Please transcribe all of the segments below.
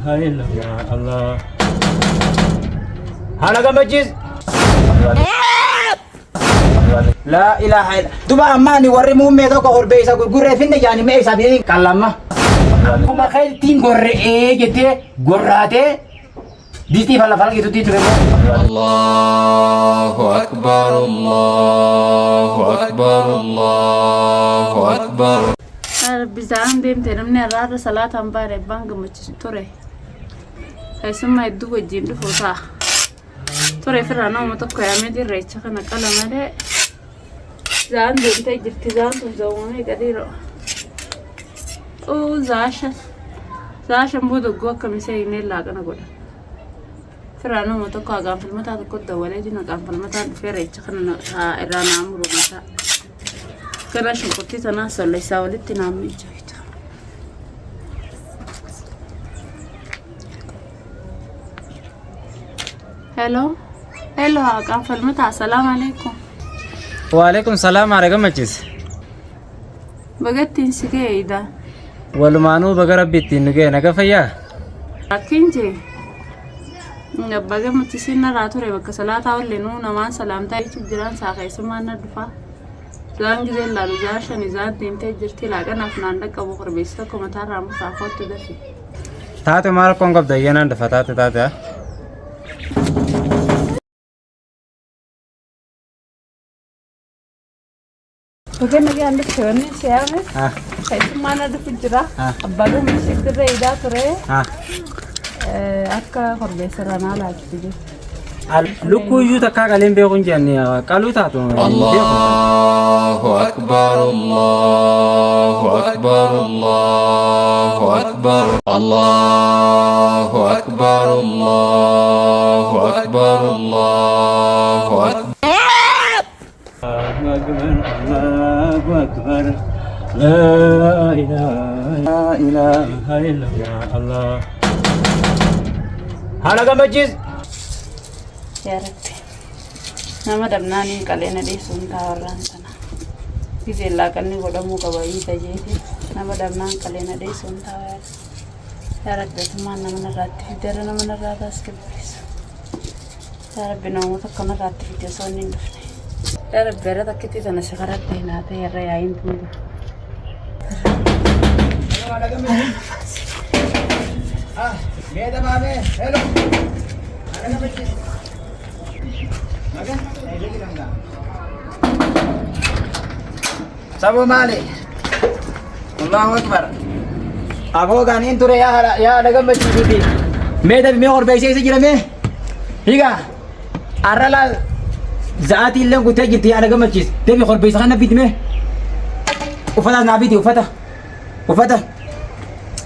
ilaha illallah Allah. Haala gammachiis. Laa ilaaha illa. Duba amma ani warri muummee tokko korbeessa gurgurree finne jaani mee isaaf jedhanii qallamma. Akkuma keeltiin gorre'ee jettee gorraatee distii fala fala gitutti ture moo. Allahu akbar Allahu akbar Allahu akbar. Rabbi za'aan deemte namni har'a har'a salaataan baane abbaan gammachiisu ture. Keessummaa hedduu wajjin dhufu ta'a. Ture ofirraa nama tokko yaamee irreecha kana qala malee. Za'aan deemtee jirti za'aan tun za'uumamee qadiiroo. Oo za'a shan. Za'a shan booda ogguu akka misee hinneen laaqana godha. Ofirraa nama tokko haqaan falmataa tokko dawwalee jiru haqaan falmataan dhufee irreecha kana irraa naa muru mataa. Gara shunkurtii tanaa solleessaa walitti naa miiccoytu. Hello. Hello haqaan falmataa assalaamu alaikum. Waalaikum salaam haadha gammachiis. Bagattiin si ga'e idaa. Walumaanuu baga rabbi ittiin nu ga'e naga fayyaa. Akkin jee. Abbaa gammachisiin narraa ture bakka salaataa olle nuu namaan salaamtaa jechuun jiraan saa keessummaan na dhufaa. Zaan gizeen laalu zaa shani zaan deemtee jirti laaqanaaf naan dhaqqabu korbeessi tokko mataarraa mukaa kottu dafi. Taate maal rakkoon qabda ayyaanaan dhufa taate taate haa. Baga nagaan dhufte wanni si yaame keessummaa na dhufu jira. Abbaa gammachisiin dirree idaa ture akka korbeessa irraa naa laaltu jechuudha. Lukkuu iyyuu takkaa qaleen beeku hin jenne qaluu taatu hin beeku. Allahu akbar Allahu akbar Allahu akbar Allahu akbar Allahu akbar Allahu akbar. Allahu akbar Allahu akbar. La ilaha ilaha illallah Allah. Haala gammachiis. Yaa Rabbi. Nama dhabnaan hin qalee na dhiisuun taa warraan tana. Gizeen laaqanni godhamuu qaba iida jeeti. Nama dhabnaan qalee na dhiisuun taa yaa Rabbi atummaan nama narraatti fidera nama narraa taasgabbeessa. Yaa Rabbi namoota akka narraatti fide osoo inni hin dhufne. Yaa Rabbi irra takkitti tana si kadhadhe naa ta'e irra yaa'iin tun. Saboo maali? Allahu akbar. Aboo gaaniin ture yaa haadha yaa haadha gammachiisuuti. Mee dabi mee korbeessee isa jira mee? Higa arra laal za'aatii illee guutee jirti yaa haadha gammachiis. Dabi korbeessa kana fidi mee? Uffataas naa fidi uffata. Uffata.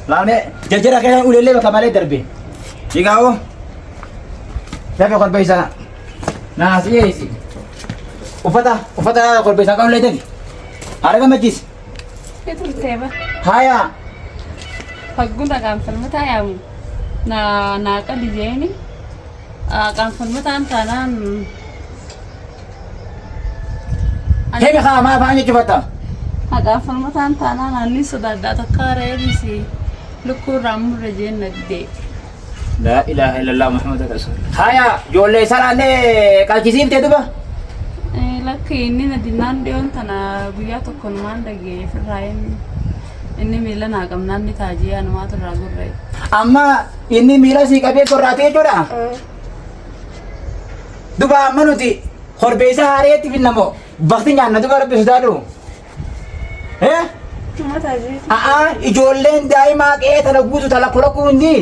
Laal mee jarjara keessan uleellee bakka malee darbe. Higa hoo. Dabi korbeessa naa si'eessi. Uffata uffata korbeessaa qabullee dafi. Haadha gammachiis. Turtee ba. Haya. Fagguun dhaqaan falmataa yaamu. Naa naa qali jeeni. Dhaqaan falmataan taanaan. Himi kaa maa afaan jechufatta. Haqaan falmataan taanaan anni sodaadhaa takka reebisi lukkuu irraa murre jeen na didee. Laa ilaaha illallah Muhammad Rasulullah. Haya ijoollee sanaallee qalchisiifte duba. Lakki inni na dinnaan dhiyoon tana guyyaa tokko numaan dhagee ofirraa inni inni miila naa qabnaan ni taajii anumaatu irraa gurree. Amma inni miila sii qabee gorraatee jechuudha. Duba amma nuti korbeessa haareetti finna moo bakti nyaanna duba rabbi sodaadhu. Eh? A'aa ijoolleen daa'imaa qe'ee tana guutu tana lakku hundi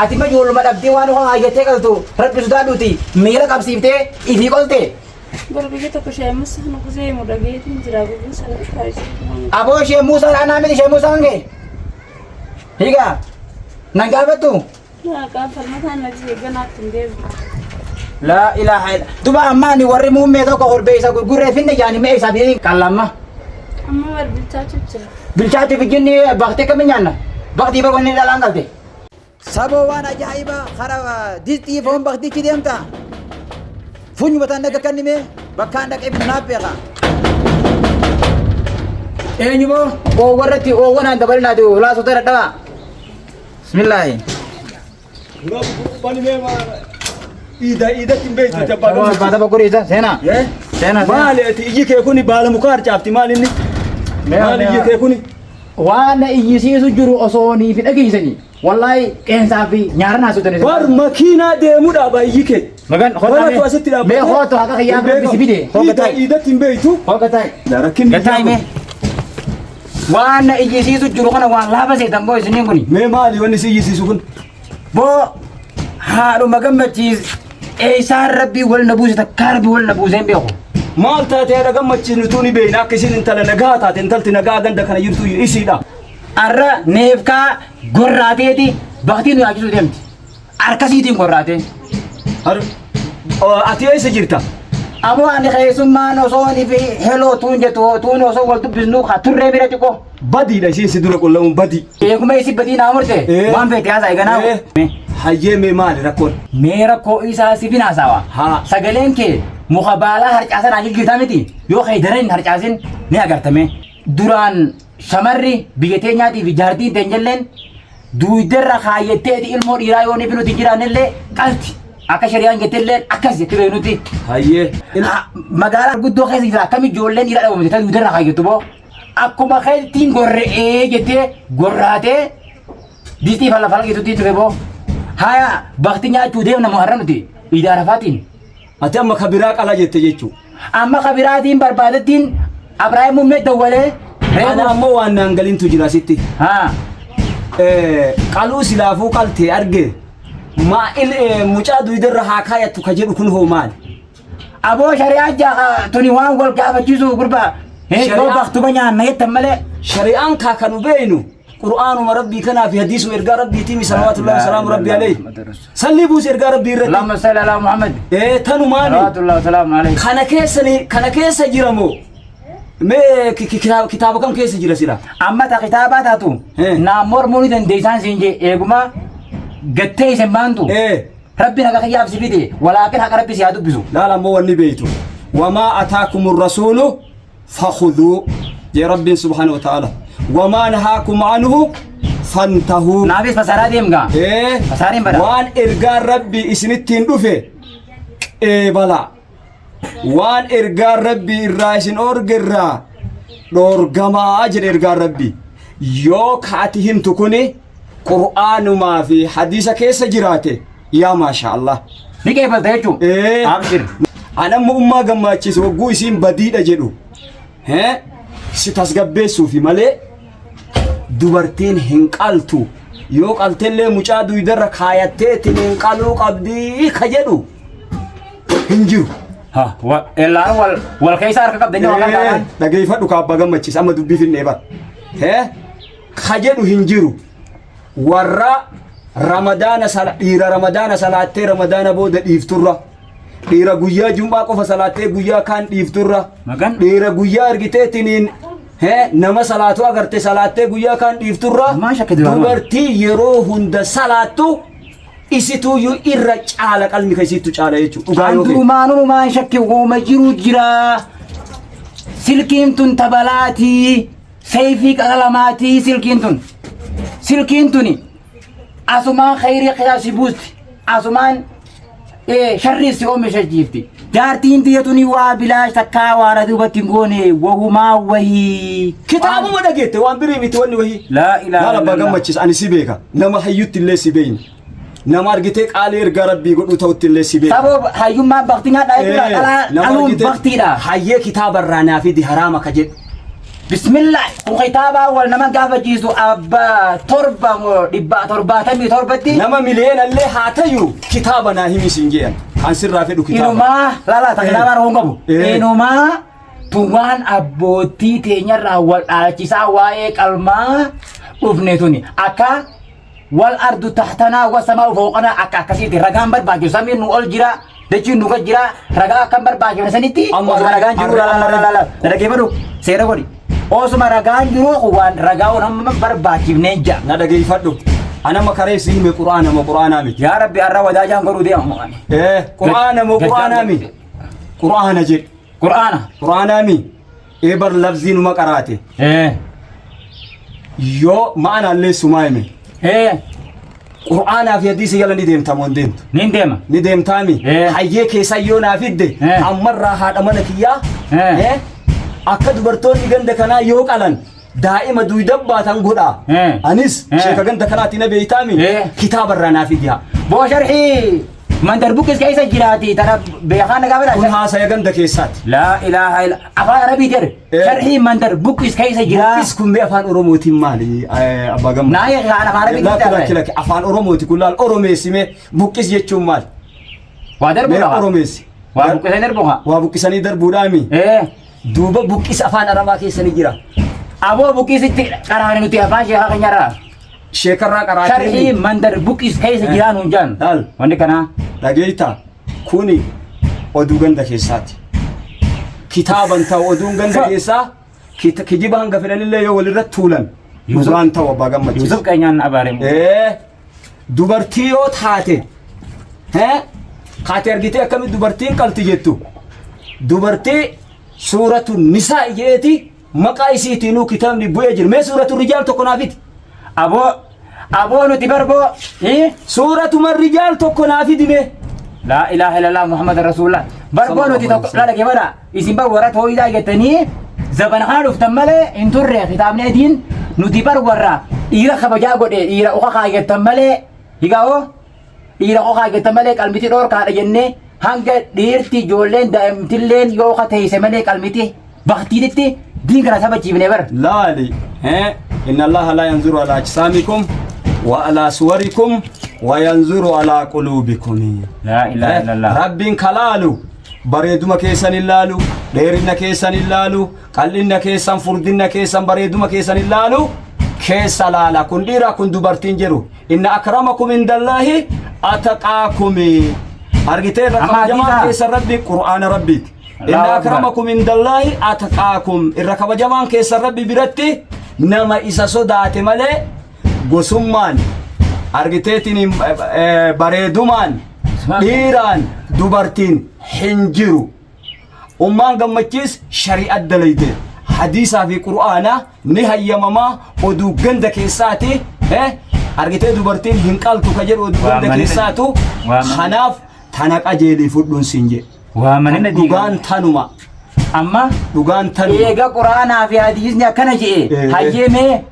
ati ma ijoolluma dhabdee waan ho'aa haayyattee qaltu rabbi sodaadhuuti miila qabsiiftee ifii qolte. Bar biyya tokko shee musa nu guzee mu dhageetiin jira guguu sana dhufaa jiru. Aboo ishee Muusaan anaa miti ishee Muusaan kee. Hiigaa nan gaafattu. Waaqaan falmataan na jee ganaatti hin deebi'u. Laa ilaaha illa. Duba amma ani warri muummee tokko korbeessa gurgurree finne jaani mee isaaf jedhanii qallamma. Amma bar bilchaachuu jira. Bilchaachuu bijjinni baqtee akkamiin nyaanna? Baqtii bara wanni dhalaan qalte. Saboo waan ajaa'ibaa kara distii foon baqtichi deemta. Funyuma taan dhaqa kan himee bakkaan dhaqee naaf beeka. Eenyu moo oowwa irratti oowwa naan dabalinaati laasota dadhabaa. Bismillaahi. Bani mee iida iidatti hin beektu ati abbaa gammachiisa. Baata bokkoriisa seenaa. Seenaa. Maali ati iji kee kuni baala mukaa harcaafti maal inni? Maali iji kee kuni? Waan na iyyisiisu jiru osoo niif hin dhageessanii. Wallaahi qeensaa fi nyaara naa sutanii. Bar makiinaa deemu dhaaba iji kee. Magan Walatu asitti dhaabbate. Mee hootu haqa kiyyaa rabbi si fide. Hooga Iida taa'i. iidatti hin beektu. Hooga taa'i. Rakkinni Gataa himee. Waan na iyyisiisu jiru kana waan laafa seetan boo isiniin kuni. Mee maali wanni si iyyisiisu kun? Boo haadhuma gammachiis eessaan rabbii wal na buuse takkaa rabbii wal na buusee hin beeku. Maal taate haadha gammachiisnu tuu ni beekna akka isin intala nagaa taate intalti nagaa ganda kana jirtu isiidha. Arra neefkaa gorraateeti baktii nu yaachisuu deemti. Harkasiitiin gorraatee. Ati eessa jirta? Aboo ani keessummaan osoo ani fi heloo tuun jettu tuun osoo wal dubbisnu ka turree bira xiqqoo. Badiidha isiin si dura qullamuun badii. Eeguma isi badii naa murte waan feete haasaa eeganaa. Hayyee mee maali rakkoon? Mee rakkoo isaa si fin haasawa. Haa. Sagaleen kee muka baalaa harcaasan haa jijjiirtaa miti yoo kee daran hin harcaasin ni agartame. Duraan shamarri biyya teenyaatii fi jaartiin teenyalleen duudarra kaayyatteeti ilmoo dhiiraa yoo ni finuti jiraannellee qalti. Akka shari'aan jettellee akkas jetti beeknuti. Hayyee. Magaalaa guddoo keessa jira akkam ijoolleen dhiiraa dhabamte ta duudarra kaayyattu boo. Akkuma keeltiin gorre'ee jettee gorraatee distii fala fala jettutti dhufe boo. Haya bakti nyaachuu deemna moo har'a nuti iida arafaatiin. Ati amma kabiraa qalaa jette jechuu. Amma kabiraatiin barbaadattiin Abrahaam Muummee dawwalee. Ana ammoo waan naan galintu jira sitti. Haa. Qaluu silaafuu qaltee arge maa mucaa duudarra haa kaayattu ka jedhu kun hoo maali? Aboo shari'aa jaa tuni waan wal gaafachiisu gurbaa. Yoo baktuma nyaanna jettan malee. Shari'aan kaa kanu beeynu Qur'aanuma Rabbii kanaa fi hadiisuma ergaa Rabbiitii mi salawaatullahi wasalaamu Rabbii alayhi. Sallii buusi ergaa Rabbii irratti. Allahumma salli ala Muhammad. Tanumaani. Salawaatullahi wasalaamu alayhi. Kana keessa kana keessa jira moo? Mee kitaaba kam keessa jira sila? Amma ta kitaabaa taatu naa mormuu ni dandeessaan siin jee eeguma gattee isin baantu. Rabbiin haqa kiyyaaf si fide walaakin haqa Rabbi si haa dubbisu. Laala ammoo wanni beeytu. Wamaa ataakumur rasuulu fakhudhuu jee Rabbiin subhaanahu wa ta'aala. Wamaa nahaakum anhu fantahuu. Naafis fasaaraa deemgaa. Fasaariin bada. Waan ergaan Rabbii isinittiin dhufe qeebalaa. Waan ergaan Rabbii irraa isin dhoorge irraa dhoorgamaa jedhe ergaan Rabbii. Yoo ka ati himtu kuni Qur'aanumaa fi hadiisa keessa jiraate yaa maasha Allah. Ni qeebalta jechuun. Abshir. An amma ummaa gammaachiise wagguu isiin badiidha jedhu si tasgabbeessuufi malee dubartiin hin qaltu yoo qaltellee mucaa duydarra kaayatteetiin hin qaluu qabdii ka jedhu hin jiru. Eellaan wal wal keessa harka qabdanii wal gargaaraan. Dhageeffadhu ka abbaa gammachiisa amma dubbii finnee bara. Ka jedhu hin jiru. Warra ramadaana sala dhiira ramadaana salaattee ramadaana booda dhiifturra. Dhiira guyyaa jum'aa qofa salaattee guyyaa kaan dhiifturra. Magan. Dhiira guyyaa argiteetiniin nama salaatu agarte salaattee guyyaa kaan dhiifturra. Maa shakke duraan. Dubartii yeroo hunda salaattu isituuyyuu irra caala qalmi ka isiittu caala jechuudha. Dhugaa yoo feete. Durumaanuu maan shakke wooma jiru jira. Silkiin tun tabalaatii. Seeyfii qara lamaatii silkiin tun. Silkiin tuni asumaan khayrii keessaa si buusti. Asumaan sharrii si oomisha jiifti. Jaartiin tiyya tuni waa bilaash takkaa waa na duubatti hin goone wahumaa wahii. Kitaabuma dhageette waan birii miti wanni wahii. Laa ilaaha Laala abbaa illallah. gammachiisa ani si beeka. Nama hayyutti illee si beeyna. Nama argitee qaalii ergaa rabbii godhuu ta'utti illee si beeka. Saboo hayyummaan baktii nyaadhaa jechuudha. Dhalaa Nama dhaluun argitee baktiidha. Hayyee kitaaba irraa naa fidi haraama ka jedhu. Bismillah kun kitaabaa wal nama gaafachiisu abbaa torba moo dhibba torbaatamii torbatti. Nama miliyoona illee haa tayu kitaaba naa himi siin jedhan. Kan sirraa fedhu kitaaba. Inumaa laalaa ta kitaabaa rakkoo hin qabu. Inumaa tun waan abboottii teenyarraa wal dhaalchisaa waa'ee qalmaa dhufne tuni akka wal ardu taxtanaa wa samaa fooqanaa akka akkasiiti ragaan barbaachisu samiin nu ol jira dachiin nu gad jira ragaa akkam barbaachifne sanitti Amma osuma ragaan jiru arra- laala laala laala dhaggeeffadhu seera godhi osuma ragaan jiru waan ragaa waan amma barbaachifne jira. Na dhageeffadhu. Ana amma karee si hime quraana moo quraanaa miti. Yaa Rabbi arra wadaajaan godhuu deema. Quraana moo quraanaa miti. Quraana jedhi. Quraana. Quraanaa mi. Eebar lafzii numa qaraate. Yoo ma'anaallee sumaa hime. Qur'aanaa fi hadiisa jala ni deemta moo hin deemtu? Niin deema. Ni deemtaami? Eh. Hayyee keessaa yoo naa fidde Eh. ammarraa haadha mana kiyyaa Eh. eh, akka dubartoonni ganda kanaa yoo qalan daa'ima duyda baatan godhaa. Eh. Anis Eh. sheeka ganda kanaatti na beeytaami Eh. kitaabarraa naa fidi haa. Boo sharhii mandar buqqis keessa jiraati tana beekaa nagaa Kun bira. haasaya ganda keessaati. Laa ilaaha illa afaan arabii jedhe. Eh. Sharhii mandar buqqis keessa jiraa. Buqqis kun mee afaan Oromootiin maali abbaa gammaa? Naa hiikaa afaan arabii Lakki lakki lakki afaan Oromooti kun laal Oromeessi mee buqqis jechuun maali? Waa darbu Mee qaba. Oromeessi. Waa buqqisanii darbu qaba. Waa buqqisanii darbuudhaami. Eh. Duuba buqqis afaan Arabaa keessa ni jira. Aboo buqqisitti qaraane nuti afaan sheekaa keenyarraa. Sheekarraa Sharhii qaraatii. mandar buqqis keessa jiraa nuun jaan. Laal. Wanni kanaa. Dhageeyta kuni oduu ganda keessaati. Kitaaban ta'u oduun ganda keessaa kijiba hanga fedhanillee yoo walirra tuulan dhugaan ta'u abbaa gammachiisa. Yusuf keenyaan abaaremu. Ee, dubartii yoo taate kaate argitee akkamitti dubartiin qalti jettu dubartii suuratu nisaa jeeti maqaa isiitiinuu kitaabni bu'ee jira mee suuratu rijaal tokko naa fidi Aboo aboo nuti barboo. suuratuma rijaal tokko naa fidi mee Laa ilaaha illallah Muhammad Rasulullah. Barboo nuti tokko laala keebada isin bar warra tooyidaa jettanii zabana kana dhuftan malee hin turre kitaabni adiin nuti bar warra dhiira kabajaa godhe dhiira uka kaayattan malee higaa'oo dhiira uka kaayattan malee qalmiti dhoorkaadha jennee hanga dhiirti ijoolleen daa'imtilleen yoo uka teeyse malee qalmiti baktiititti diin kana sabachiifne bar. Laali inna allaha laa yanzuru ala ajsaamikum wa ala suwarikum wa yanzuru ala quluubikum. Laa ilaaha illallah. Rabbiin kalaalu bareeduma keessan hin laalu, dheerina keessan hin laalu, qal'inna keessan, furdinna keessan, bareeduma keessan hin laalu, keessa laala. Kun dhiira kun dubartiin jedhu. Inna akramakum indallaahi ataqaakumi. Argitee irra Amma kabajamaa hadiisa. keessan Rabbi Qur'aana Rabbiiti. Allahu Inna Akbar. akramakum indallaahi ataqaakum. Irra kabajamaan keessan Rabbi biratti nama isa sodaate malee gosummaan argiteetiin bareedumaan dhiiraan dubartiin hin jiru. Ummaan gammachiis shari'a dalayte hadiisaa fi qur'aana ni hayyamamaa oduu ganda keessaati argitee dubartiin hin qaltu ka jedhu oduu ganda Waamanii- keessaatu waamanii- kanaaf tana qajeelii fudhuun siin jedhe. Waamanii Dhugaan tanuma Amma dhugaan tanuma. eega quraanaa fi hadiisni akkana je'e Eh. hayyeemee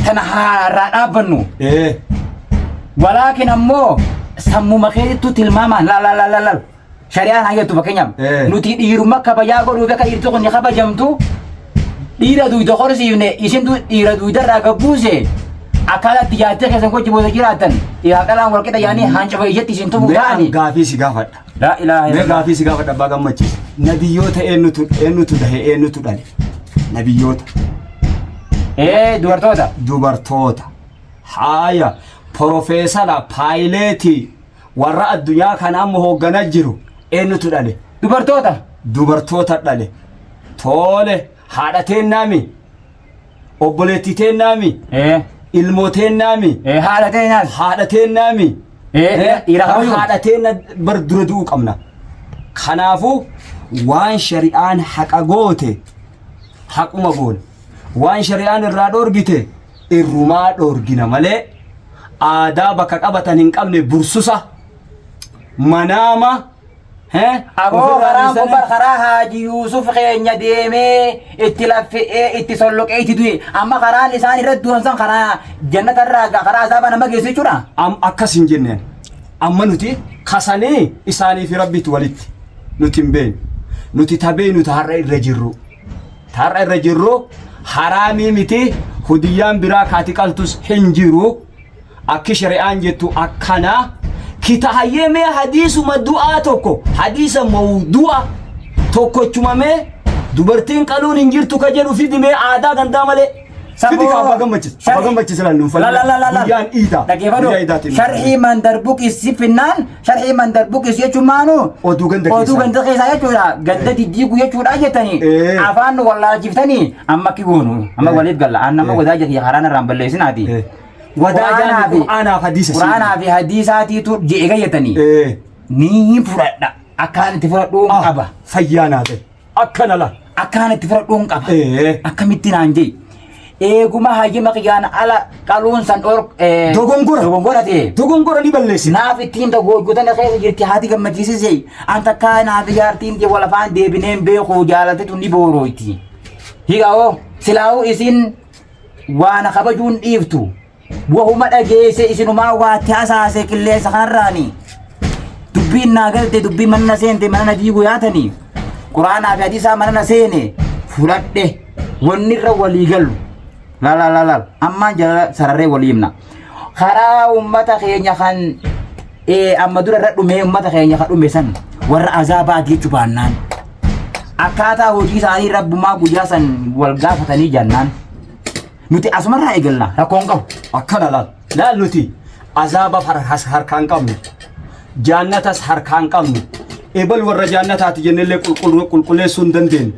tana haarraa dhaabbannu. Walaakin ammoo sammuma keetittu tilmaamaan laal laal laal laal shari'aan hayyattu fakkeenyaaf Eh. nuti dhiirummaa kabajaa godhuuf akka dhiirti kun ni kabajamtu dhiira duyda horsiifne isin dhiira duydarraa gabbuuse akkaataa itti jaattee keessan gochi booda jiraattan dhiiraaf dhalaan wal qixa yaanii hancafa ijatti isin tufu Mee ta'ani. an gaafii si gaafadha. Laa ilaaha Mee illallah. gaafii si gaafadha abbaa gammachiisa. Nabiyyoota eenyutu eenyutu dahe eenyutu dhale? Nabiyyoota. Ee dubartoota. Dubartoota. Haaya porofeesara paayileetii warra addunyaa kana amma hoogganaa jiru eenyutu dhale? Dubartoota. Dubartoota dhale. Tole haadha teennaami. Obboleettii teennaami. Ee Ilmoo teennaami. ee haadha teenyaas. Haadha teennaami. Ee dhiira kabajuu. Haadha teenna bar dura du'uu qabna. Kanaafuu waan shari'aan haqa goote haquma goona. Waan shari'aan irraa dhoorgite irrumaa dhoorgina malee aadaa bakka qabatan hin qabne bursusa manaama Aboo ofirraa karaan kun dhiisanii- bar karaa Haaji Yuusuf keenya deemee itti laffe'ee itti solloqee itti du'e. Amma karaan isaan irra du'an san karaa jannatarraa karaa azaabaa nama geessu jechuudha. Am akkas hin jenneen. Amma nuti kasanii isaanii fi rabbiitu walitti nuti hin beeknu. Nuti tabee nuti har'a irra jirru. Har'a irra jirru haraamii miti hudiyyaan biraa kaati qaltus hin jiru. Akki shari'aan jettu akkana. Kita hayyee mee hadiisuma du'aa tokko hadiisa mawdu'a tokkochuma mee dubartiin qaluun hin jirtu ka jedhu fidi mee aadaa gandaa malee. Fidi ka abbaa gammachiisa. Abbaa gammachiisa laal nuuf La la la la la. Guyyaan iidaa. Dhaggeeffadhu. Guyyaa iidaatiin. Sharhii mandar buqis finnaan sharhii mandar buqis jechuun maanu Oduu ganda oduu keessaa. ganda keessaa jechuudha. Ganda diddiigu jechuudha jettanii Eh. afaan nu wallaalchiftanii amma akki goonu amma Eh. waliif galla aan nama Eh. godaa jirti karaan irraan balleessinaati. Eh. Wadaa jaami Qur'aanaaf hadiisa siin. Qur'aanaa fi hadiisaatiitu je'e gayyatanii Eh. ni fudhadha. Akkaan itti fudhadhuun qaba. Fayyaa naa ta'e. Akkana la. Akkaan itti fudhadhuun qaba. Eh. Akkamitti naan jee. Eeguma hayyama kiyyaan ala qaluun san dhor Dogongora. Dogongora ta'e. Dogongora ni balleessite. Naaf ittiin goojjotana keessa jirti haati gammachiisise. An takkaa naaf jaartiin tee wal afaan deebineen beeku jaalatetu ni boorooyti. Higaa silaa'uu isin waan kabajuun dhiiftu. Wahuma dhageesse isinumaa waatti hasaase qilleensa kanarraani. Dubbiin naa galte dubbii mana na seente mana na diigu yaatanii. Quraanaa fi hadiisaa mana na seene fudhadhe wanni irra walii galu. Laal laal laal ammaan jala sararree walii himna. Karaa uummata keenya kan amma dura irra dhume uummata keenya kan dhume san warra azaabaa jechuu baannaan. Akkaataa hojii isaanii rabbumaa guyyaa san wal gaafatanii jannaan. Nuti asumarraa eegalla rakkoon qabu. Akkana laal. Laal nuti azaaba harkaan qabnu. Jaannatas harkaan qabnu. Ebal warra jaannataati jennellee qulqulleessuu hin dandeenyu.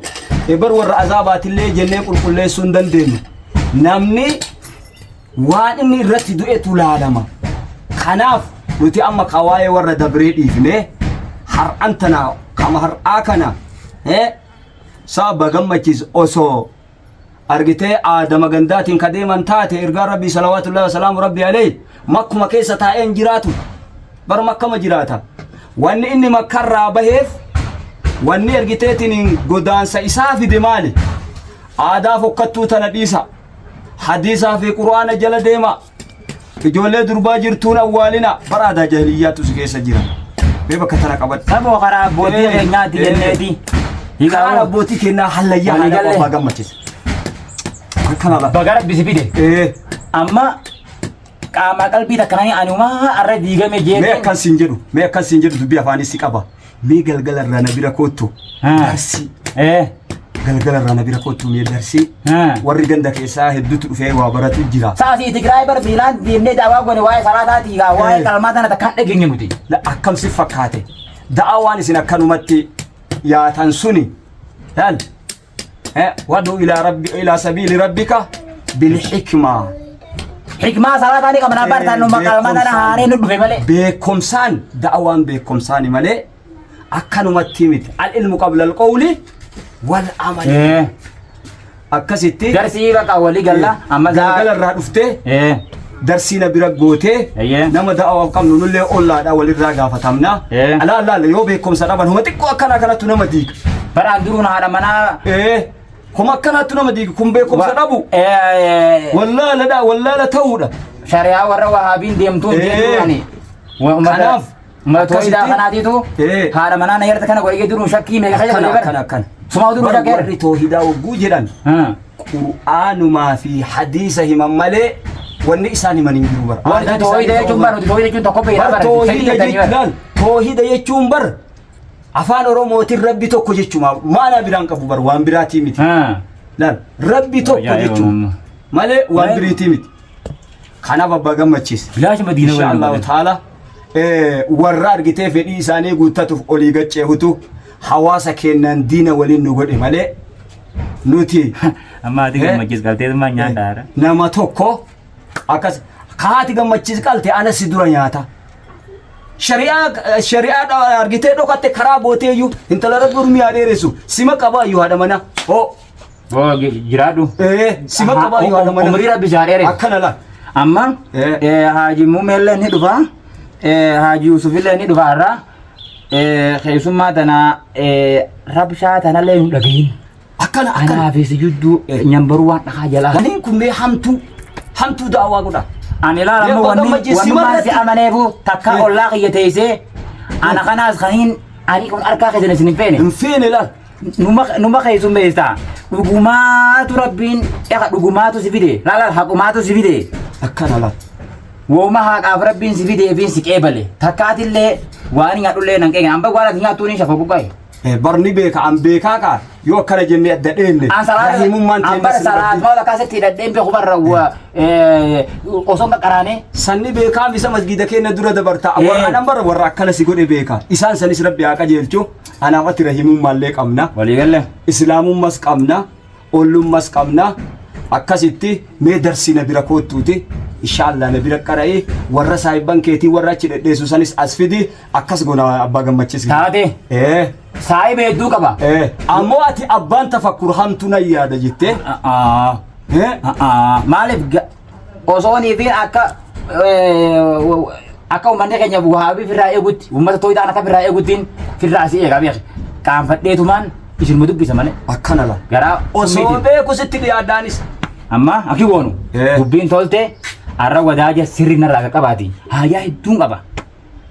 Ebal warra azaabaatillee jennee qulqulleessuu hin dandeenyu. Namni waan inni irratti du'etu laalama. Kanaaf nuti amma ka waa'ee warra dabree dhiifnee har'an tana kama har'aa kana sababa gammachiisu osoo argitee aadama gandaatiin ka deeman taate ergaan rabbii salawaatullahi wasalaamu rabbi alayhi makkuma keessa taa'een jiraatu bar makkama jiraata wanni inni makkarraa baheef wanni ergiteetiin godaansa isaa fide maali aadaa fokkattuu tana dhiisa hadiisaa fi qur'aana jala deema ijoollee durbaa jirtuun awwaalina bara aadaa jahiliyyaatu si keessa jira mee bakka tana qabadhu Saboo karaa abbootii keenyaati jenneeti. Karaan abbootii kennaa hallayyaa haadha Waliigalee. qofaa gammachiisa. Akkana lafa. Baga rabbi si fide. Amma qaama qalbii takkananii anumaa arra diigame Mee jeetiin. akkan siin jedhu, mee akkan siin jedhu dubbii afaanis si qaba. Mee galgala irraa na bira koottu. Darsii. Galgala irraa na bira koottu mee darsii. Warri ganda keessaa hedduutu dhufee waa baratu jira. Saasii Tigraay bar miilaan deemnee daawaa goone waa'ee salaataatii gaa waa'ee qalmaa tana takkaan dhageenye nuti. La akkam si fakkaate. Da'awaan isin akkanumatti yaatan suni. Laal. Wad'u ilaa rabbi ilaa sabiili rabbika bil hikmaa. Hikmaa salaataa ni qabna bartaan nu qalmaa tana haaree nu dhufe malee. Beekumsaan da'awaan beekumsaani malee akkanumatti miti. Al ilmu qabla al qawli wal amali. Akkasitti Darsii bakka walii galla amma galgala irraa dhuftee darsii na bira gootee nama da'awaaf qabnu nullee ollaadha walirraa gaafatamna. Alaa laala yoo beekumsa dhaban homa xiqqoo akkanaa kanattu nama diiga. Baraan duruun haadha manaa. Homa akkanaattu nama diiga kun beekumsa dhabu. Wallaaladha wallaala ta'uudha. Shari'aa warra wahaabiin deemtuun jechuudhaani. Kanaaf Uummata tooyidaa kanaatiitu haadha manaa na yarta kana godhee duruun shakkii meeqa keessa Akkana godhee akkana akkana. Sumaa duruu Bar shakkee. warri toohidaa hogguu jedhan qur'aanumaa fi hadiisa himan malee wanni isaan himan hin jiru bara. Warri toohida jechuun bar nuti toohida jechuun tokko beekna Bar bara. toohida jechuun toohida jechuun bar afaan oromootiin rabbi tokko jechuma maanaa biraan qabu bar waan biraatii miti. Laal rabbi tokko jechuun malee waan biriitii miti. Kanaaf abbaa gammachiise. Bilaashuma diina Insha Allahu taala warra argitee fedhii isaanii guuttatuuf olii gacceehutu hawaasa keenyaan diina waliin nu godhe malee nuti Amma ati gammachiis galtee maa nyaadhaara. nama tokko akkas kaati gammachiis qalte ana si dura nyaata. Shari'aa shari'aa argitee dhokatte karaa gootee iyyuu intala rabbi urmii haa dheeressu sima qabaa iyyuu haadha mana. Hoo. Jiraadhu. Sima qabaa iyyuu haadha mana. Umrii rabbi isaa dheeressu. Akkana laa. Amma Haaji Muumeellee ni dhufa. Haaji Yuusufillee ni dhufa har'a. Keessummaa tana rabshaa tanallee hin dhagahin. Akkana akkana. Kanaaf si jidduu nyambaruu waan dhakaa jalaa. Waniin kun mee hamtuu hamtuu da'awaa godha. Ani ilaala amma wanni wannummaan si amaneefu takka ollaa kiyya teessee ana kanaas kaniin ani kun harkaa keessan isin hin feene. Hin feene laal. Numa keessummeessa. Dhugumaatu rabbiin eqa dhugumaatu si fide. Laala haqumaatu si fide. Akkana laal. Wooma haqaaf rabbiin si fidee fi si qeebale. Takkaatillee waan nyaadhullee nan qeeqne. Amma waan ati nyaattuun hin shafa buqqa'e. Barni beeka an beekaa kaa yoo akkana jennee adda dheenne rahimummaan An bara salaat maal akkasitti hidhadheen beeku barra osoo hin qaqqaraane. Sanni beekaa misa masgiida keenya dura dabarta. Warra anan bara warra akkana si godhe beeka. Isaan sanis rabbi haa qajeelchu. Anaaf ati rahimummaallee qabna. Waliigalle. Islaamummas qabna. Ollummas qabna. Akkasitti mee darsii na bira koottuuti. Inshaallah na bira qara'ee warra saahibban keetii warra achi dhedheessu sanis as fidi akkas goona abbaa gammachiis. Taate. Saahiba hedduu qaba. Ammoo ati abbaan tafakkur hamtuu nan yaada jettee. Maaliif osoo fi akka akka uummanni keenya wahaabii firraa eegutti uummata tooyitaan akka firraa eeguttiin firraa si eegaa beeki. Qaanfadheetumaan isin mu dubbisa malee. Akkana la. Garaa Osoo beeku sitti dhiyaadhaanis. Amma akki goonu dubbiin tolte har'a wadaaja sirri narraa akka qabaati. Haajaa hedduun qaba.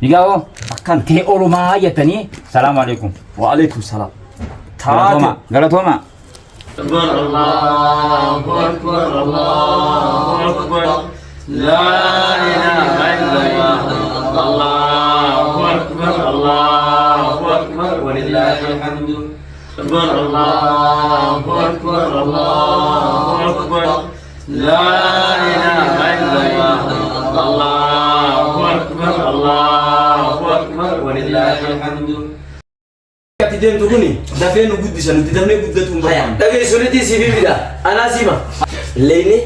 Nigaa hoo Akkana. tee olumaa jettanii salaamu alaikum. Waalaikum salaam. Galatooma Taate. galatooma. الله أكبر الله أكبر لا إله إلا الله الله أكبر الله أكبر ولله الحمد أكبر الله أكبر الله أكبر لا إله إلا الله الله أكبر الله أكبر ولله الحمد Ati deemtu kuni dafee nu guddisa nuti dafnee guddatu hin barbaannu. Dhageessunitti si bibida. Anaa sima. Leeyni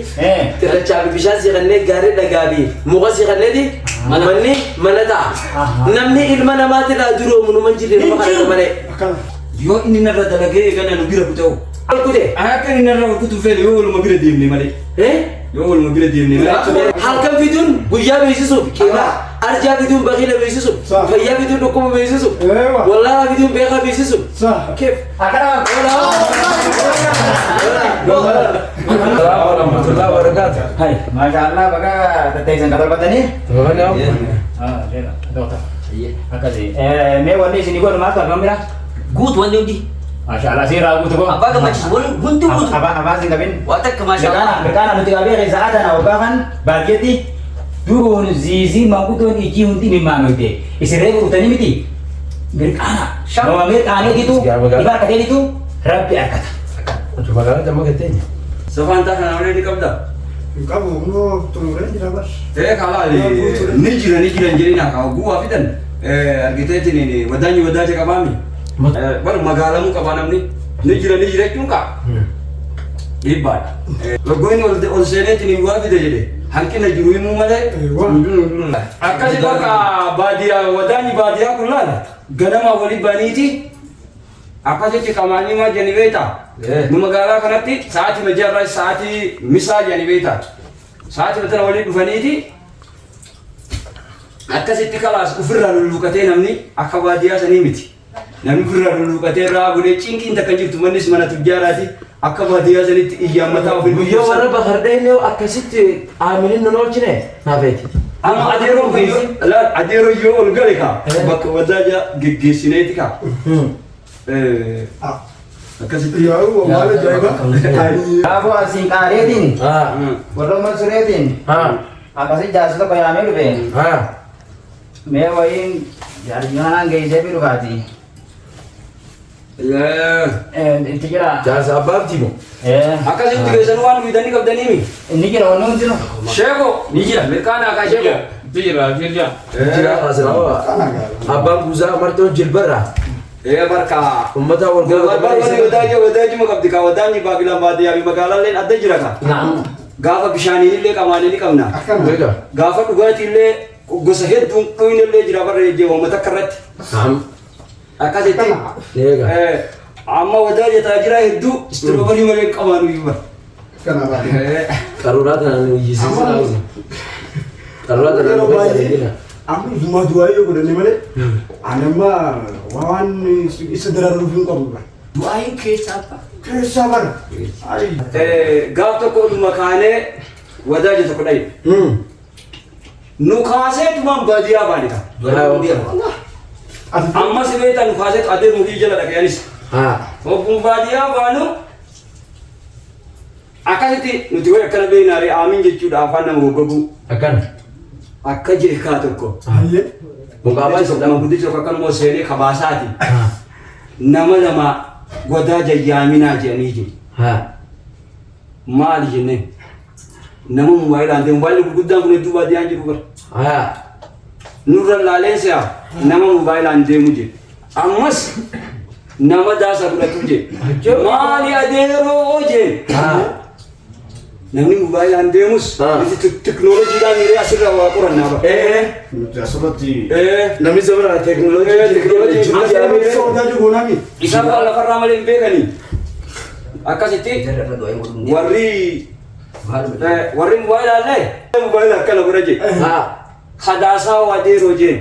xirrachaa fi bishaan si kannee gaarii dhagaa fi muka si kanneeti manni mana ta'a. Namni ilma namaatirraa duroomu numa hin jirre nama kana malee. Yoo inni narra dalagee eegana nu bira kuta'u. Ol kute. Akka inni narra ol kutu fedhe yoo waluma bira deemne malee. Yoo waluma bira deemne malee. Halkan fiduun guyyaa beeksisuuf qeebaa. Arjaa fiduun baqiila beeksisuuf. Fayyaa fiduun dhukkuba beeksisuuf. Wallaalaa fiduun beekaa beeksisuuf. Keef. Hai, masya Allah, baga tatteessan qabatanii. Akkasi. Mee wanni isin godhu maaltu argama bira? Guutu wanni hundi. Masya Allah, seeraa guutu koo. Abbaa gammachiisu wanni hundi guutu. Afaan sin qabin. Waa takka maashaa Allah. Mirkaana nuti qabee keessaa tana waggaa kan baadiyyeetti duruun ziizii manguddoon ijji hundi mimmaanoyte. Isin reefu dhuftanii miti. Mirkaana. Nama mirkaaneetitu ifa harkateetitu rabbi harkata. Safaan taa kana malee ni qabda. Qabu kunoo xumuree jira bar. Ee kalaa ni jira ni jira hin jedhina kaa guwaa fidan argiteetiin wadaanyi wadaaja qabaami. Bar magaalamuu qabaa namni ni jira ni jira jechuun kaa dhiibbaadha. Waggoonni ol seeneetiin waa fide jedhe hanqina jiru himuu malee. Akkasi bakka baadiyyaa wadaanyi baadiyyaa kun laala ganama walii baniiti akkasitti qamaanii maa jedhani beektaa. Nu magaalaa kanatti sa'aatii majaarraa sa'aatii misaa jedhani beektaa. Sa'aatii tana walii dhufaniiti akkasitti kalaas ofirraa lulluuqatee namni akka baadiyyaa sanii miti. Namni ofirraa lulluuqatee irraa godhee cinqiin takka hin jirtu mannis mana tujjaaraati akka baadiyyaa sanitti iyyaan mataa ofii Guyyaa warra bakardhee akkasitti aaminin nun oolchine naafeeti. Amma adeeroo yoo laal adeeroo yoo ol gale kaa bakka wadaaja geggeessineeti kaa. Akkasitti. Yaa'u maal ajaa'iba. Kaafuu asiin qaareetiin warra umar sureetiin akkasii jaarsi tokko yaamee dhufe. Mee wayiin jaarsi geessee fi dhufaati. Itti jira. Jaarsa abbaaf diimo. Akkasitti keessan waan fidanii qabdanii mi? Inni jira wanni hundi Sheeko ni jira mirkaana akka sheeko. Jira. Jira asirraa abbaan guuzaa martoon jilbarraa Ee barka. uummata wal Barbaadni wadaaja wadaajuma qabdi kaa wadaanyi baabilaan baadiyyaa fi magaalaalleen adda jira kaa. Gaafa bishaanii illee qamaanii ni qabna. Gaafa dhugaatii illee gosa hedduun dhuyni illee jira barra jejjeema uummata akka irratti. Akkasitti. Amma wadaaja taajiraa hedduu istiroobarii malee qamaanuu iyyuu bara. Qaruuraa tanaan iyyisiisaa. Qaruuraa tanaan Yeroo baay'ee amma ifuma du'aa yoo godhanne malee ani amma waan isa dararuuf hin qabu bara. Du'aayin keessaa abbaa. Keessaa bara. Gaaf tokko oduma kaanee wadaaja tokko dhaye. Nu kaaseetumaan baadiyyaa baane kaa. Ammas beektaa nu kaaseetu adeemu fi jala dhaqee Obboon baadiyyaa baanu akkasitti nuti wayi akkana beeknaare aamin jechuudha afaan nama goggoguu. Akkana. Akka jeekaa tokko. Muqaamaa isa Nama guddichi tokko akkanuma seenee kabaasaati. Nama lama wadaaja yaaminaa jedhanii jiru. Maali jenneen? Nama moobaayilaa deemu mobaayilli gurguddaan kun hedduu baadiyyaan jiru bara. Nurra laaleen si'a nama moobaayilaan deemu jedhe. Ammas nama daasa fudhatu jedhe. Maali adeeroo jedhe. Namni moobaayilaan deemus nuti teknooloojiidhaan hiree asirraa waa qorannaa bara. Nuti asirratti. Namni zamana teeknooloojii Teeknooloojii Wadaaju goonami. Isaan waan lafarraa malee hin beekanii. Akkasitti warri Warri mobaayilaa illee mobaayila akkana godha jee. Kadaasaa waa deeroo jeen.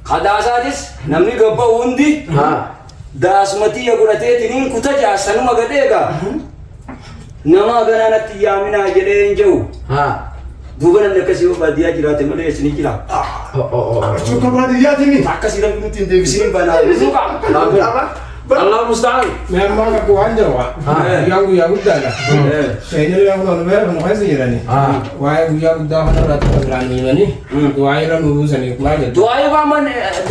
Kadaasaatis namni gabba'u hundi daasmatiyya godhateetiniin kuta jaa sanuma gadheegaa. Nama ganaa natti yaaminaa jedhee hin jiru. Duuba namni akkasii yoo baadiyyaa jiraate malee isinii jira. Suuta baadiyyaati mi? Akkasii rabbi nutti hin deebisiniin banaa. Allah musta'an. Mee ammaa kakku waan jiru guyyaan guyyaa guddaadha. Shayinii yaa kun beera kan keessa jirani. Waa'ee guyyaa guddaa kana irratti kan biraan nu himanii waa'ee irra nu buusanii maal jedhu. Du'aa yoo amman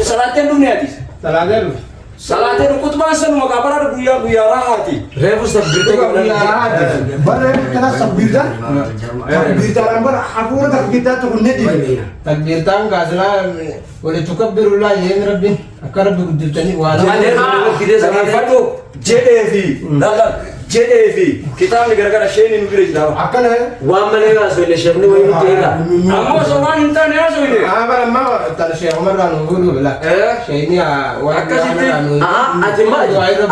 salaateen dhufne ati. Salaatee dhufe. Salaateen kutubaan sanuma kaabara guyyaa guyyaa raahaati. Reefus takbirta Bara kana takbiirtaan takbiirtaan bara hafuura takbiirtaa tokko ni dhiibe. Takbiirtaan kaasilaa walitukabbirullaa jeen rabbiin akka rabbi guddiftanii waan. Dhaggeeffadhu jedhee fi jedhee fi kitaabni garagara isheen nu bira jira. Akkana Waan malee haasofne sheekni wayii nutti eega. Ammoo osoo waan hin taane haasofne. Bara ammaa tan sheekumarraa nu fuudhu bila. Sheekni waan Akkasitti. Ati ma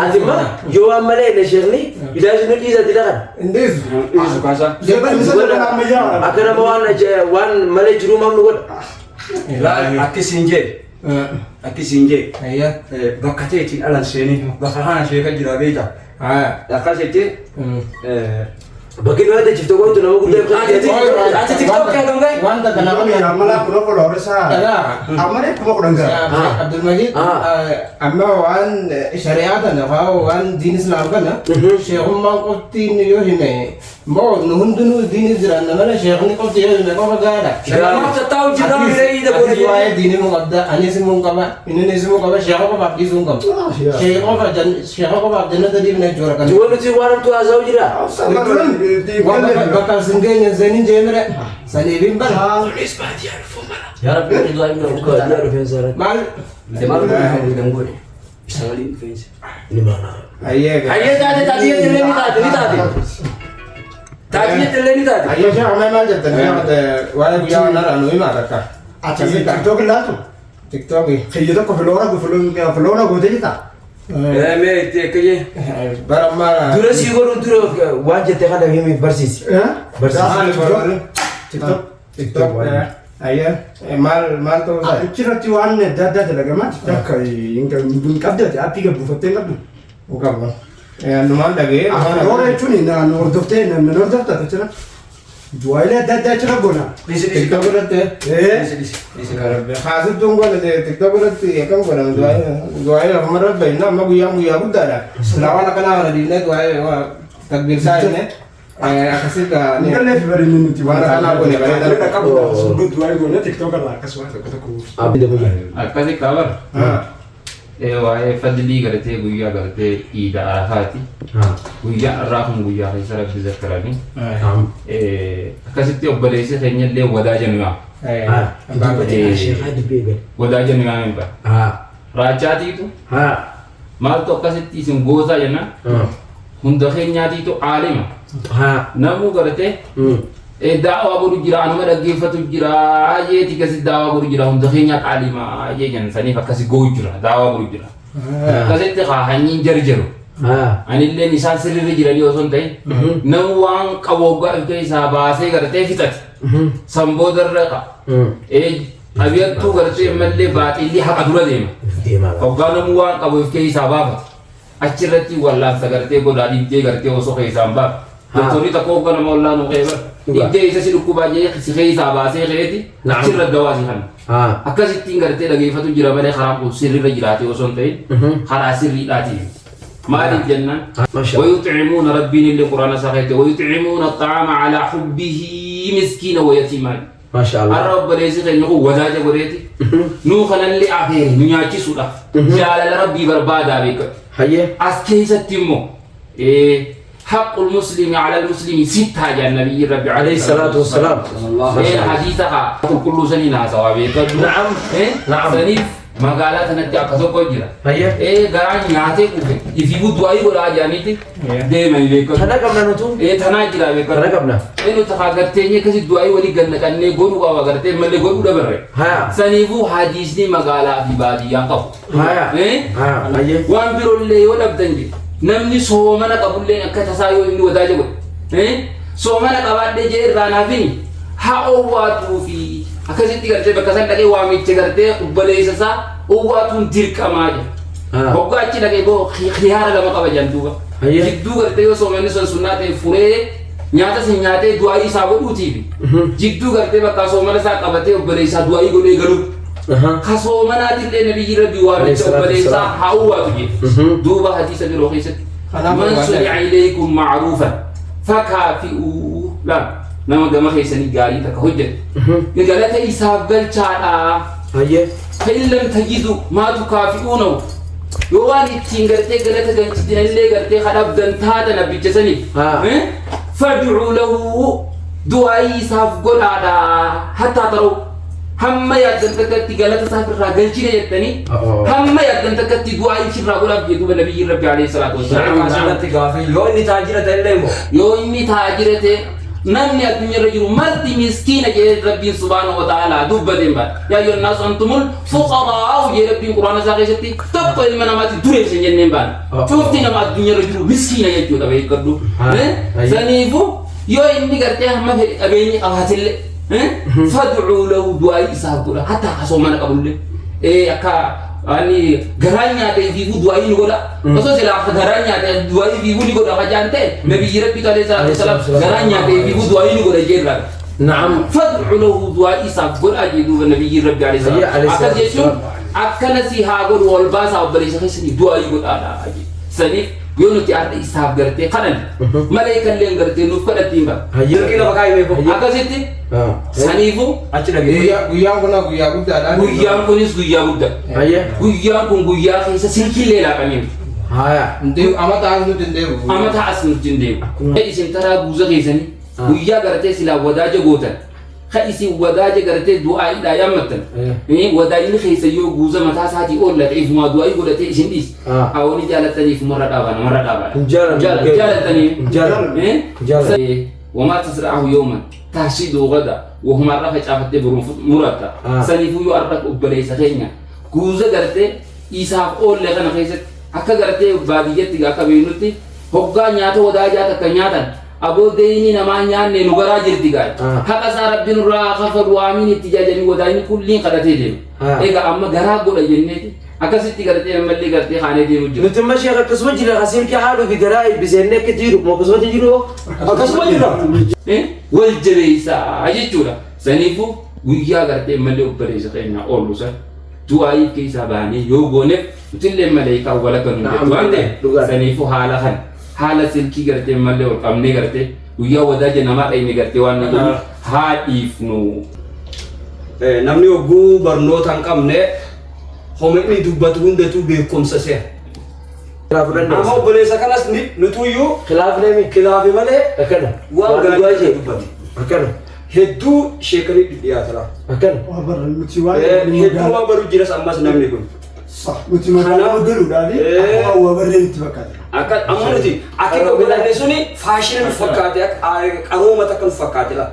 ati ma yoo waan malee inni sheekni ilaashi nu dhiisa dila kana. Indiisu. Dhiisu kaasaa. Akka nama waan waan malee jiruu maaf nu godha. Laal akkasiin jee akkasiin jee Ayyaa. bakka ta'eetiin alan seenii bakka kana sheeka jira beekta. Akkas jettee Bakki nu yaada jifte gootu nama guddaa ati tiktookii hagam gahe? Wanta kana Amala kuma kudha horesa. Dhagaa. Amala kuma kudhan gara. Abdulmajid amma waan shari'aa tana faa waan diin islaam kana sheekummaan qoftiin yoo hime moo nu hundinuu diin jiraanna malee sheekni qofti yoo hime qofa gaadha. Namaaf tattaa'u jirraa miree iida Atis godhe. waa'ee diinii mu qabda anis immoo qaba innis immoo qaba sheeka qofaaf dhiisuu hin qabu. Sheeka qofaaf jannata dhiifna jechuudha kan. Duwwan nuti waan hamtuu haasa'u jira. Waan bakka isin geenye seeniin jeemire saniif hin bara. Yaa Rabbi inni du'aa inni Muka baadiyyaa dhufeensa irratti. Maal? Maal godhe godhe. Isa waliin dhufeensa. Ni maana. Ayyee. Hayyee taate taatiyya illee ni taate ni taate. Taatiyya illee ni taate. Ayyee sheekh mee maal jettan waa'ee guyyaa kanarraa nu himaa takka. Ati tiktook ilaaltu? Tiktookii. Kiyya tokko filoona filoona gootee jirta? Mee itti akka jee. Bara ammaa. Dura sii godhuun dura waan jette kana himi barsiisi. Barsiisi. Tiktook. Tiktook. Ayyee maal maal ta'uu isaa? Achirratti waan adda addaa dalagamaa tiktook hin qabdu ati aappii gabbuufattee hin qabdu. Hin qabu. Numaan dhaga'ee. Filoona jechuun na hordoftee na hordofta achirra. Du'aayilee adda addaa achirra goona. Tiktook irratti. Haasiftuun godhe tiktook irratti akkam godhama du'aayee lafumarra bahinna amma guyyaan guyyaa guddaadha. Silaa waan akkanaa kana dhiifnee du'aayee takbiirsaa jennee akkasitti. Hin galleef bareedni nuti Waan akkanaa goone bareeda. Qabu du'aayii goone tiktook irraa akkasuma tokko tokko. Akkasi qabar. Waa'ee fadlii gartee guyyaa gartee iida arafaati. Guyyaa irraa kun guyyaa keessa rabbi zakkaranii. Akkasitti obboleessi keenya illee wadaa jennu yaa. Wadaa jennu yaa hin bara. Raachaatiitu maaltu akkasitti isin goosaa jenna. Hunda keenyaatiitu aalima. Namuu gartee daawaa godhu jira anuma dhaggeeffatu jira jeeti kasi daawaa godhu jira hunda keenya qaalima jee jenna saniif akkasi gooyu jira daawaa godhu jira. Akkasitti hanyiin jarjaru. Anilleen isaan sirriirra jiranii osoo hin ta'in namu waan qabu hoggaa of keessaa baasee gartee fixate. San boodarra qa. Qabiyyattuu gartee mallee baaxilli haqa dura deema. Hoggaa namu waan qabu of keessaa baafate. Achirratti wallaansa gartee godhaa dhiibdee gartee osoo keessaan baafte. Doktorri tokko hoggaa nama wallaanuu qeebar. Dhiibdee isa si dhukkubaa jee si keessaa baasee keeti achirra dawaa si kanna. Akkasittiin gartee dhageeffatu jira malee karaan kun sirriirra jiraate osoo hin ta'in karaa sirriidhaatiin. Maaliif jennaan? ويطعمون ربين اللي قرآن سخيته ويطعمون الطعام على حبه مسكينا ويتيما. ما شاء الله. الرب ليس غيره وداج بريتي. نو خلنا اللي أخير نياتي سودا. جعل ربي بربادا بك. هيا. أسكيس التمو. حق المسلم على المسلم ستة يا النبي ربي عليه الصلاة والسلام. إيه حديثها كل سنة سوابق. نعم. إيه نعم. سنيف magaalaa sanatti akka tokko jira. Hayya. Garaan nyaatee quufe ifii du'aa godhaa jedhaniiti deemanii beekamu. Tana qabna nutu. Tanaa jira beekamu. Tana qabna. Nuti haa garteenye akkasi du'aa walii gannaqannee godhuu qaba gartee malee godhuu dabarre. Haya. Saniifuu hadiisni magaalaa fi baadiyyaa qabu. Haya. Hayya. Waan biroollee yoo dhabdan jedhe namni soomana qabullee akka tasaa yoo inni wadaa jedhu. Soomana qabaadhee jee irraa naafini haa owwaatuu fi akkasitti gartee bakka san dhaqee waamicha gartee obboleessa isaa owwaatuun dirqamaa jedha. Hoggaa achi dhaqee boo khiyaara lama qaba jedhan duuba. Jidduu gartee yoo soomanni sun sunnaa ta'e furee nyaata sin nyaatee du'aayii isaa godhuutiifi jidduu gartee bakka soomana isaa qabatee obboleessa isaa du'aayii godhee galuu. Ka soomanaatillee nabiyyi rabbi waamicha obboleessa isaa haa owwaatu jedhe. Duuba hadiisa biroo keessatti man suni'a ilaykum ma'ruufan fakaafi'uu laal nama gama keessanii gaarii takka hojjete. Galata isaaf galchaadha. Fa'in lam tajidu maa tukaafi'uunahu yoo waan ittiin gartee galata galchitinallee gartee kadhabdan taatan abbicha saniif fad'uu lahu du'aayii isaaf godhaadha hattaa taruu hamma yaaddan takkatti galata isaaf irraa galchine jettanii hamma yaaddan takkatti du'aayii isirraa godhaaf jedhu duuba nabiyyiin rabbi alayhi salaatu wassalaam. Asirratti gaafii yoo inni taajira ta'e illee immoo. Yoo inni taajira ta'e namni addunyaarra jiru marti miskiina jedhee rabbiin subhaanahu wa ta'ala dubbateen baate. Yaa ayyuhan naasu antumul fuqaraa'u jedhee rabbiin quraana isaa keessatti tokko ilma namaatti dureessa hin jenneen baane. Cufti nama addunyaarra jiru miskiina jechuudha beekadhu. Saniifuu yoo inni gartee hamma fedhe qabeenya qabaatillee fad'uu lahu du'aa isaaf godha hatta kasoo mana qabullee akka ani garaan nyaate ifiifuu du'aa ni godha osoo silaa akka garaan nyaate du'aa ifiifuu ni godha kajaan ta'e nabiyyi rabbi alayhi salaatu wasalaam garaan nyaate ifiifuu du'aa ni godha jeerraa Na'am. Fad'u lahu du'aa isaaf godhaa jee duuba nabiyyi rabbi alayhi salaatu akkas jechuun akkana si haa godhu ol baasaa obboleessa keessanii du'aa godhaadha saniif yoo nuti har'a isaaf gartee kadhanne maleekalleen gartee nuuf kadhattiin bara. Dirqii lafa kaa'ee beeku. Akkasitti saniifuu Achi dhagee. Guyyaan kun guyyaa guddaadha. Guyyaan kunis guyyaa guddaa. Guyyaan kun guyyaa keessa silkiillee laaqamee miti. Amata as nuti hin deebi'u. Amata as nuti hin deebi'u. Isin taraa guuza keessanii guyyaa gartee silaa wadaaja gootan. Ka isin wadaaja gartee du'aa'iidhaa yaammattan. Wadaajni keessa yoo guuza mataa isaatii oollate ifumaa du'aa'ii godhatee isin dhiise. Haawwani jaalattanii ifumarra dhaabaa namarra dhaabaa. Jaalattanii. Wamaa tasra'ahu yooman tahsiduu gada wahuma har'a facaafattee boruun muratta. Saniifuu yoo har'a obboleessa keenya guuza gartee isaaf oolle kana keessatti akka gartee baadiyyatti akka beeknutti hoggaa nyaata wadaajaa takka nyaatan aboo deeyni namaa nyaanne nu garaa jirti gaay. Haqa isaa rabbi nurraa haa kafalu aamiin itti jaajanii wadaajni kulliin kadhatee deema. Egaa amma garaa godha jenneeti akkasitti gartee ammallee gartee kaanee deemu jira. Nuti amma sheekh akkasuma jira kasiin kee haadhu fi garaa eebbisee akka jiru akkasuma jiru akkasuma jira. Wal jabeessaa jechuudha. Saniifuu guyyaa gartee ammallee obboleessa keenya oollu san du'aayii keessaa baanee yoo gooneef nutillee maleekaa walaka nu jettu waan ta'eef saniifuu haala kana haala silkii gartee ammallee ol qabnee gartee guyyaa wadaaja namaa dhayne gartee waan nu godhu haa dhiifnu. Namni hogguu barnoota hin qabne homa inni dubbatu hundatu beekumsa se'a. Amma obboleessa kanas nutuyyuu kilaafi malee waan gaarii dubbate. Hedduu sheekanii dhiyaatara. Hedduu waan baru jiras ammas namni kun. Nuti magaalaa galuudhaaf akkuma waa barreen itti fakkaata. Akka amma nuti akka godhanne suni faashina nu fakkaate akka qarooma takka nu fakkaate la.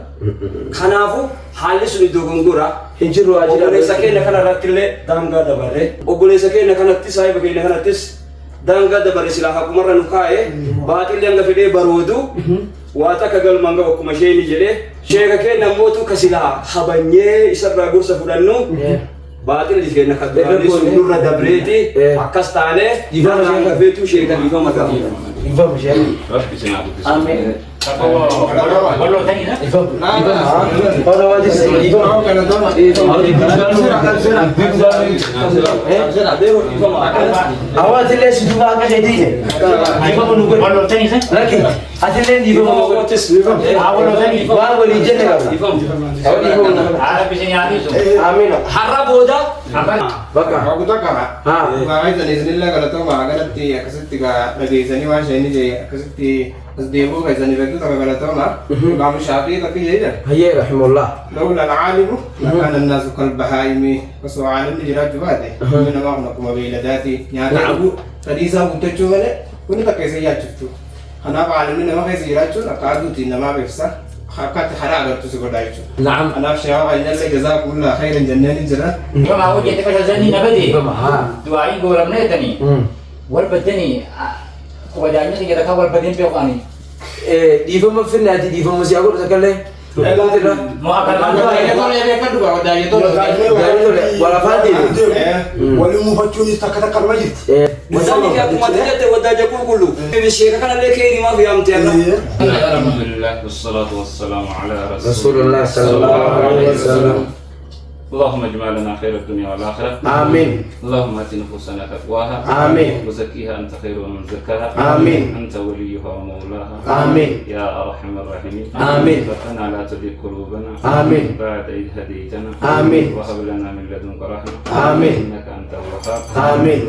Kanaafuu haalli suni dogongora. Hin jiru haa jiraatu. Obboleessa keenya kana irratti illee daangaa dabarre. Obboleessa keenya kanattis saahiba keenya kanattis daangaa dabarre silaa haqumarra nu kaa'e baaxilli hanga fedhee baroodu waa takka galmaan gahu akkuma isheen jedhee sheeka keenya ammootu ka silaa habanyee isarraa gorsa fudhannu baaxilli keenya kan duraanii sun nurra dabreeti akkas taane nama hanga feetu sheeka dhiifama gaafata. Dhiifama sheeka. Rabbi isin haa guddisu. Ameen. Awaatilee si duuba akka keetii je. Dhiifama nu godhi. Lakki atillee dhiifama nu godhi. Waan walii jenne qabna. Amiin. Har'a booda. Bakka. Waa qaba. Waa keessan isinillee galatooma galatti akkasitti dhageessanii waan isheen ije akkasitti as deebuu keessanii beektu tokko galatooma. Imaamu Shaafii takka jedhan. Hayyee rahimullah. لولا العالم لكان الناس كالبهائم osoo caalimni jiraachuu baate ilmi namaa kun akkuma beeyladaati nyaata dhuguu fedhii isaa guuttachuu malee wanni takka isa yaachiftu. Kanaaf caalimni nama keessa jiraachuun akka aduutiin namaaf ibsa akka ati karaa agartu si godha jechuudha. Na'am. Kanaaf sheekaa keenyallee jazaakumullah khayran jenneen hin jira. Dhiifama hojjete qashasanii na bade du'aa'ii gooramne jettanii wal baddanii wadaanyi kiyya takkaa wal badeen beeku ani Dhiifama finne ati dhiifama si haa godhu takkallee. Waliin muufachuunis takka takka numa jirti. Wadaanni kee akkuma ati jette wadaaja qulqullu. Sheeka kanallee kee himaaf yaamte har'a. Alhamdulillah wassalatu wassalamu ala Rasulullah sallallahu alaihi wasallam. اللهم اجمع لنا خير الدنيا والآخرة. آمين. اللهم آت نفوسنا تقواها. آمين. وزكيها أنت خير من زكاها. آمين. أنت وليها ومولاها. آمين. يا أرحم الراحمين. آمين. ربنا لا تزغ قلوبنا. آمين. بعد إذ هديتنا. آمين. وهب لنا من لدنك رحمة. آمين. إنك أنت الوهاب. آمين.